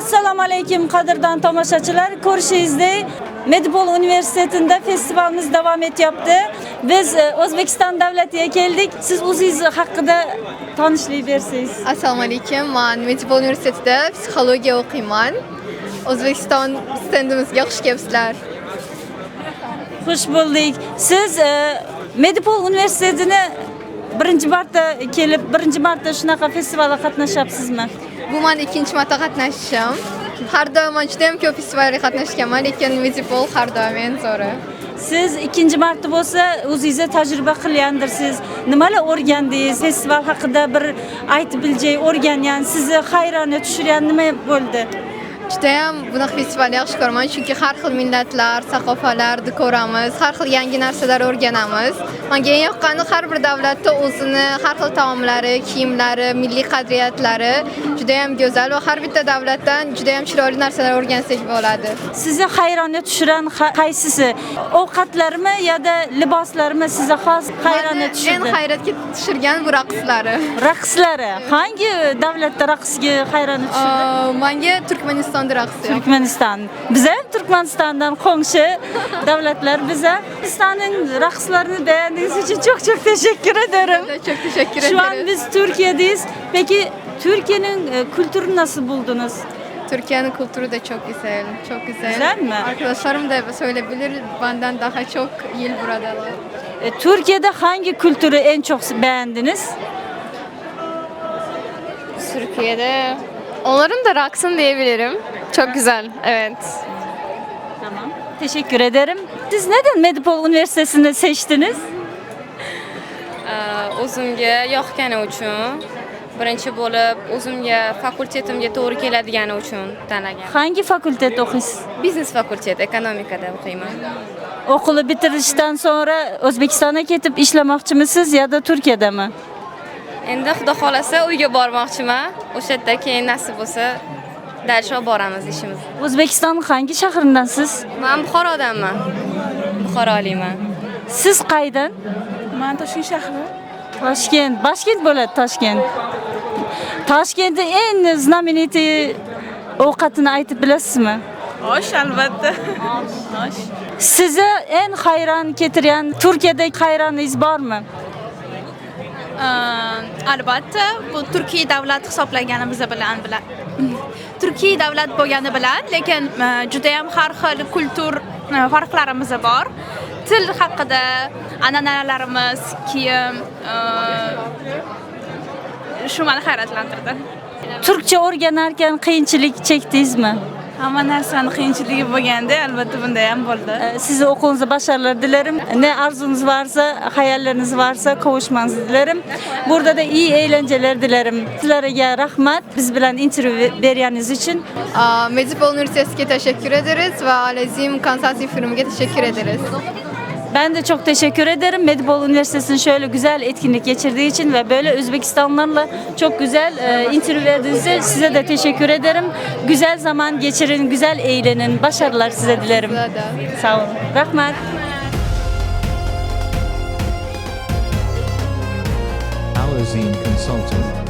Assalomu alaykum, qadrdon tomoshachilar. Ko'rishingizdek, Medipol universitetida festivalimiz davom etyapti. Biz O'zbekiston davlatiga keldik. Siz o'zingiz haqida tanishlik bersangiz. Assalomu alaykum. Man Medipol universitetida psixologiya o'qiyman. O'zbekiston stendimizga xush kelibsizlar. Xush bo'ldik. Siz Medipol universitetini birinchi marta kelib, birinchi marta shunaqa festivalga qatnashyapsizmi? Bu mani ikkinchi marta qatnashishim. Har doim man juda ham ko'p festivalga qatnashganman, lekin Medipol har doim eng zo'ri. Siz ikkinchi marta bo'lsa, o'zingizda tajriba qilgandirsiz. Nimalar o'rgandingiz? Festival haqida bir aytib biljak o'rgangan, sizni hayronga tushirgan nima bo'ldi? Judayam bunaqa festivalni yaxshi ko'raman, chunki har xil millatlar, saqofalarni ko'ramiz, har xil yangi narsalar o'rganamiz. Menga eng yoqqani har bir davlatda o'zini har xil taomlari, kiyimlari, milliy qadriyatlari judayam go'zal va har bitta davlatdan judayam chiroyli narsalar o'rgansak bo'ladi. Sizni hayronga tushiran qaysisi? Ovqatlarmi yoda liboslarmi sizni xos hayronga Mani eng tushirdi? hayratga tushirgan bu raqslari. Raqslari. Hangi davlatda raqsga hayronga tushirdi? Manga Turkmanistonda raqsi yoqdi. Turkmaniston. Biz ham Turkmanistondan qo'ng'shi davlatlar biza. Turkmanistonning raqslarini beğendiğiniz için çok çok teşekkür ederim. Çok teşekkür Şu an ederiz. biz Türkiye'deyiz. Peki Türkiye'nin kültürünü nasıl buldunuz? Türkiye'nin kültürü de çok güzel, çok güzel. Güzel mi? Arkadaşlarım da söyleyebilir, benden daha çok yıl buradalar. Türkiye'de hangi kültürü en çok beğendiniz? Türkiye'de onların da raksın diyebilirim. Çok güzel, evet. Tamam. Teşekkür ederim. Siz neden Medipol Üniversitesi'ni seçtiniz? O'zimga yoqqani uchun, birinchi bo'lib o'zimga fakultetimga to'g'ri keladigani uchun tanlagan. Hangi fakültede okuyorsunuz? Biznes fakulteti, ekonomikada o'qiyman. Okulu bitirishdan sonra O'zbekistonga ketib ishlamoqchimisiz ya da Türkiye'de mi? Endi Xudo xolasa uyga bormoqchiman. O'sha yerda keyin nasib bo'lsa дальше olib boramiz ishimizni. O'zbekiston hangi shahrindansiz? Men Buxorodanman. Buxorolikman. Siz qaydan? Man Toshkent shahri. Toshkent. Bashkent bo'ladi Toshkent. Toshkentning eng знаменитый ovqatini aytib bilasizmi? Osh, albatta. Osh. Sizni eng hayron keltirgan Turkiyada hayroningiz bormi? Albatta, bu turkiy davlat hisoblanganimiz bilan turkiy davlat bo'lgani bilan, lekin judayam har xil kultur farqlarimiz bor. Til haqida, an'analarimiz, kiyim, shu meni hayratlantirdi. Turkcha o'rganarkan qiyinchilik chekdingizmi? Hamma narsani qiyinchiligi bo'lganda, albatta bunda ham bo'ldi. Size okulunuzda başarılar dilerim. Ne arzunuz varsa, hayalleriniz varsa kavuşmanızı dilerim. Burada da iyi eğlenceler dilerim. Sizlere rahmat. Biz bilen interview berganiz için. Medipol Üniversitesi'ne teşekkür ederiz ve Alazim Consulting firmine teşekkür ederiz. Ben de çok teşekkür ederim. Medipol Üniversitesi'nin şöyle güzel etkinlik geçirdiği için ve böyle Özbekistanlarla çok güzel interview verdiğiniz için size de teşekkür ederim. Güzel zaman geçirin, güzel eğlenin. Başarılar size dilerim. Size de. Sağ olun. Rahmat. Alazine Consulting.